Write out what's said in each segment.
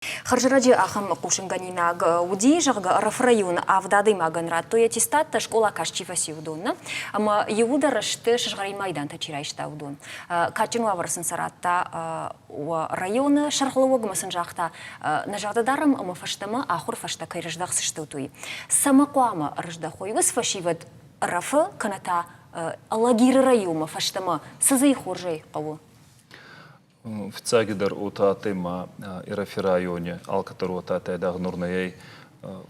Хӕрзӕрӕджы ахӕм хъусынгӕнинаг уыди, зӕгъгӕ, Ӕрӕфы районы авд адӕймагӕн радтой аттестаттӕ, скъола каст чи фӕци, уыдон нӕ. Ӕмӕ иууылдӕр сты сызгъӕрин майдантӕ чи райста, уыдон. Кадджын уавӕры сын сӕ радта районы сӕргълӕууӕг ӕмӕ сын загъта, нӕ зӕрдӕ дарӕм ӕмӕ фӕстӕмӕ ахуыр фӕстӕ кӕй рыздӕхдзыстут, уый. Цӕмӕ хъуамӕ ӕрыздӕхой уыцы фӕсивӕд Ӕрӕфы кӕнӕ та Алагиры районмӕ фӕстӕмӕ, цы дзы и хорзӕй хъӕуы? Фиццагидӕр уотӕ адтӕй ма Ирӕфи райони алкӕддӕр уотӕ адтӕй айдагъ нур нӕй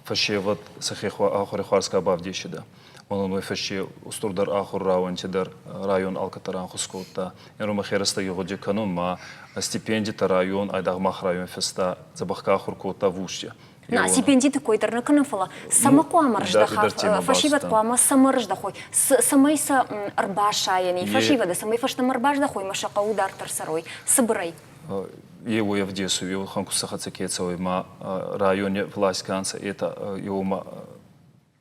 фӕсевӕд сӕхе ахури хуарз ка бавдесидӕ. Уонӕн уой фӕсте устурдӕр ахур рауӕнти дӕр район алкӕддӕр ӕнхус кодта. Ерума хе рӕстӕги гъуди кӕнун ма стипендитӕ район айдагъ мах район феста дзӕбӕх ка ахур кодта вузти. На, стипендиты кой дӕр нӕ кӕнӕм, фӕлӕ цӕмӕ хъуамӕ рыздӕха, фӕсивӕд хъуамӕ цӕмӕ рыздӕхой, цӕмӕй сӕ ӕрбасайӕни, фӕсивӕды цӕмӕй фӕстӕмӕ ӕрбаздӕхой ӕмӕ сӕ хъӕуы дарддӕр цӕрой, цыбырӕй. Е уой ӕвдесуй, еухан ку сӕ хӕццӕ ке цӕуй ма райони власть ка нцӕ, етӕ еума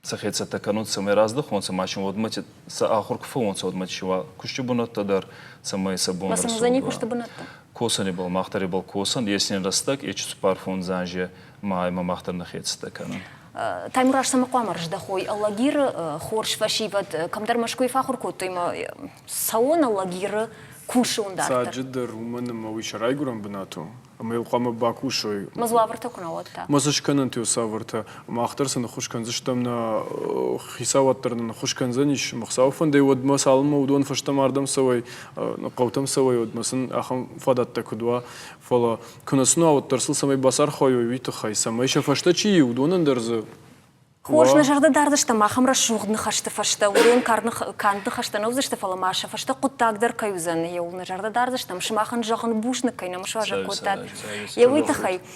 сӕхе цӕттӕ кӕнун, цӕмӕй раздӕхонцӕ, ма син уӕдмӕ сӕ ахур ку фӕуонцӕ, уӕдмӕ си уа кусти бунӕттӕ дӕр, цӕмӕй сӕ бон Ма сын уыдзӕни куысты бынӕттӕ? Косӕни бал, мах дӕр ибӕл косӕн, ес нин рӕстӕг, ечи цуппар-фондз анзи ма ӕма мах дӕр нӕхе цӕттӕ кӕнӕн. Таймураз цӕмӕ хъуамӕ рыздӕхой? Алагиры хорз фӕсивӕд кӕмдӕр Мӕскуыйы фӕахуыр кодтой ӕмӕ цӕуон Алагиры кусон дарддӕр? Цаджы дӕр уымӕн ӕмӕ уый сӕ райгуырӕн бынат у. Ӕмӕ йыл хъуамӕ бакусой. Мӕ дзуавӕртӕ куы нӕ уӕд та? Мӕ цы скӕнӕнт еу цавӕртӕ? Мах дӕр сын ӕххуыс кӕндзыстӕм, нӕ хицауад дӕр нын ӕххуыс кӕндзӕнис. Хуыцауы фӕндӕй уӕдмӕ, цалынмӕ уыдон фӕстӕмӕ ардӕм цӕуой, хъӕутӕм цӕуой, уӕдмӕ сын ахӕм фадӕттӕ куыд уа. Фӕлӕ куы нӕ сын уа, уӕддӕр сыл цӕмӕй бацархайой, уый тыххӕй, цӕмӕй сӕ фӕстӕ чи и, уыдонӕн дӕр дзы Хорз, нӕ зӕрдӕ дардзыстӕм ахӕм рӕсугъд ныхӕсты фӕстӕ. Уыдон канд ныхӕстӕ нӕ уыдзысты, фӕлӕ ма сӕ фӕстӕ хъуыддаг дӕр кӕй уыдзӕн, еуыл нӕ зӕрдӕ дардзыстӕм. Сымахӕн зӕгъын бузныг, кӕй нӕм суазӕг кодтат, йӕ уый тыххӕй.